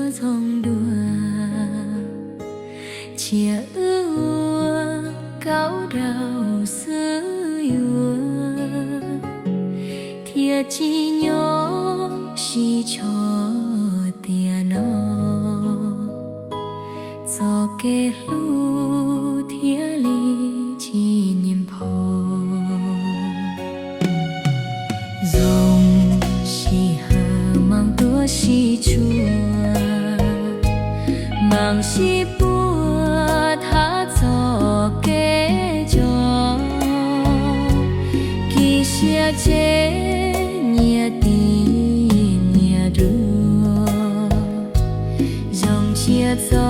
ntxoov dua, cia wb ua kaub rau xwb yuav, thiaj tsis nyob sib tsho tiam no, txoj kev hlub thiaj li tsis nyiam nphau. Zoo sij hawm mas tuaj sib tshua, mas sib puag thaj txoj kev tso, kis siab tseg nyias tis nyias dua, zoo tsiaj txo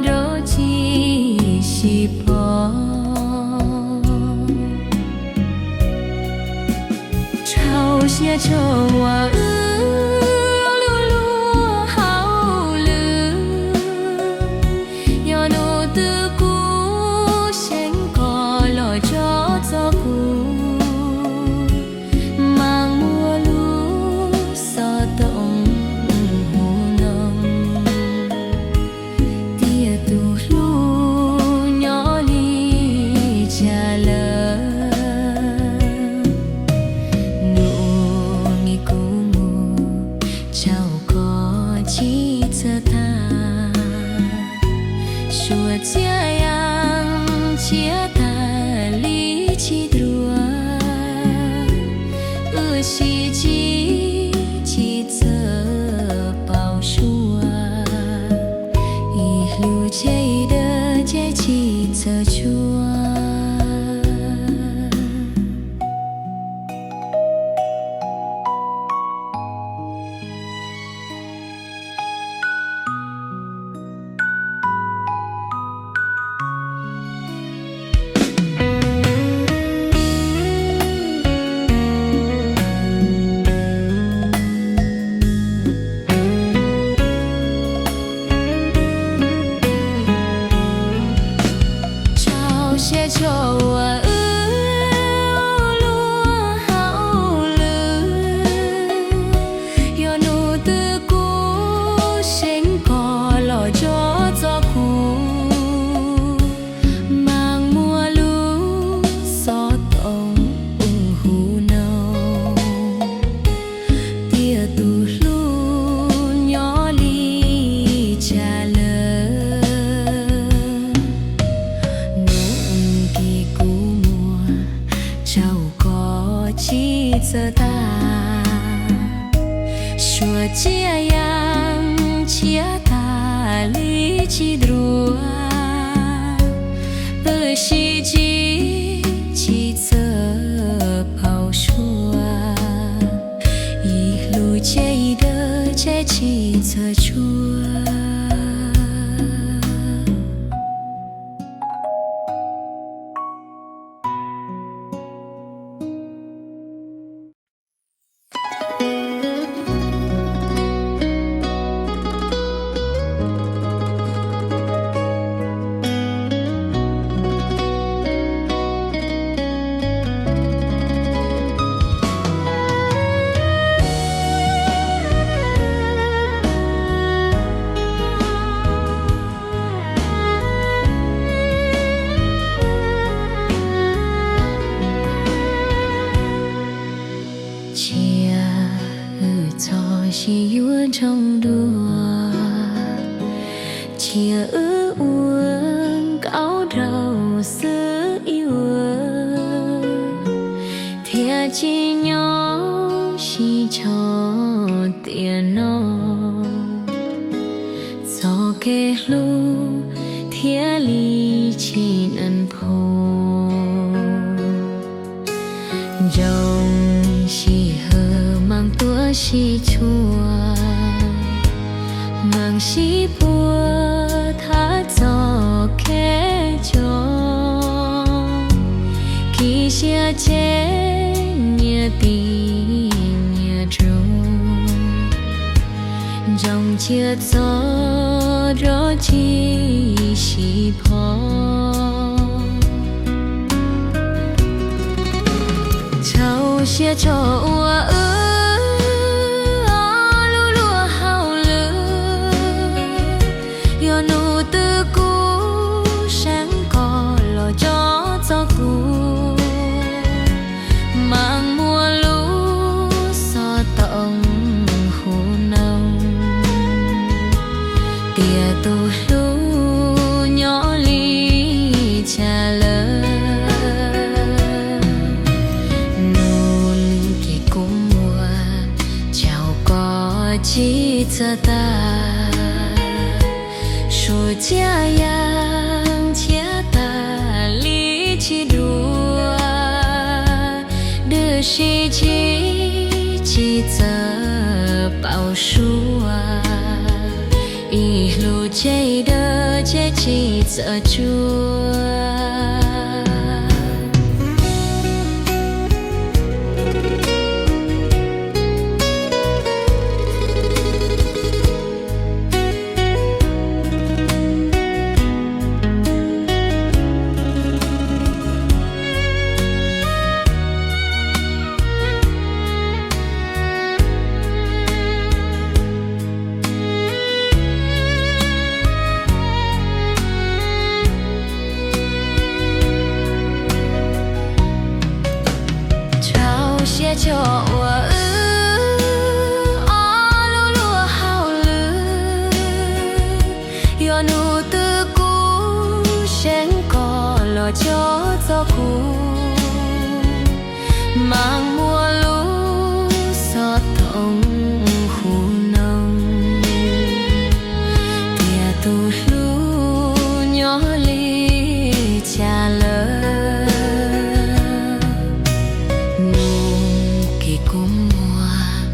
rau tsis sib pom. Rau siab rau uas wb luag luag hauj lwm, yog hnub twg kuv xeeb koj los tso txog kuv, mas muaj lub xov tooj hu no, tias tus hlub nyob li cas lawm. Hnub no kuv mus rau koj tsis txawj tag, suav txiaj yeej tshiab tag li tsis duav, wb sib tsis tsis txawj paub suav, ib hlub tseg ib dawb tseg tsis txawj tsuav. Rau siab rau uas wb luag hauj lwm, yog hnub twg kuv xeeb koj los tso txog kuv, mas muaj lub xov tooj hu no, tias tus hlub nyob li cas lawm. Hnub no kuv mus rau koj tsis txawj tag, suav txiaj yeej tshiab tag li tsis duav, wb sib tsis tsis txawj paub suav, ib hlub tseg ib dawb tseg tsis txawj tsuav. Cia wb txhob sib yuav nroo dua, cia wb ua nkauj nraug xwb ib ua, thiaj tsis nyob sib tsho tiam no, txoj kev hlub thiaj li tsis nees nphau. Nroo sij hawm mas tuaj sib tshuam, mas sib puag thaj txoj kev tso, kis siab tseg nyias tis nyias dua, ntsoov tsiaj txo rau tsis sib pom. Rau siab rau uas wb luag luag hauj lwm, tsis txawj tas, suav txiaj yeej thiab tas li tsis dua, dwb si tsis, tsis txawj paub suav, ib hlub ces dawb ces tsis txawj tsuav. Rau siab tso ua wb ob lub luag hauj lwm, yuav nug twg kuv seev koj los coj txog kuv, mas muaj lub xov tooj hu noo, tias tus hlub nyob li cas lawm. Nug kev kub muag,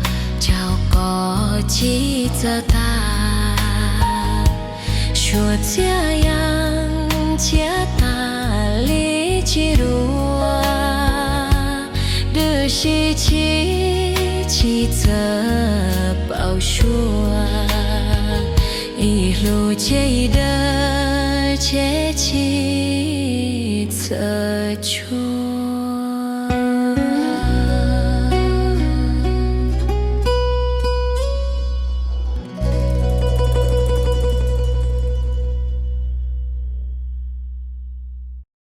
rau qhov tsis txawj tas, suav txiaj yeej thiab tas li tsis dua, dwb si tsis, tsis txawj paub suav, ib hlub ces dawb ces tsis txawj tsuav.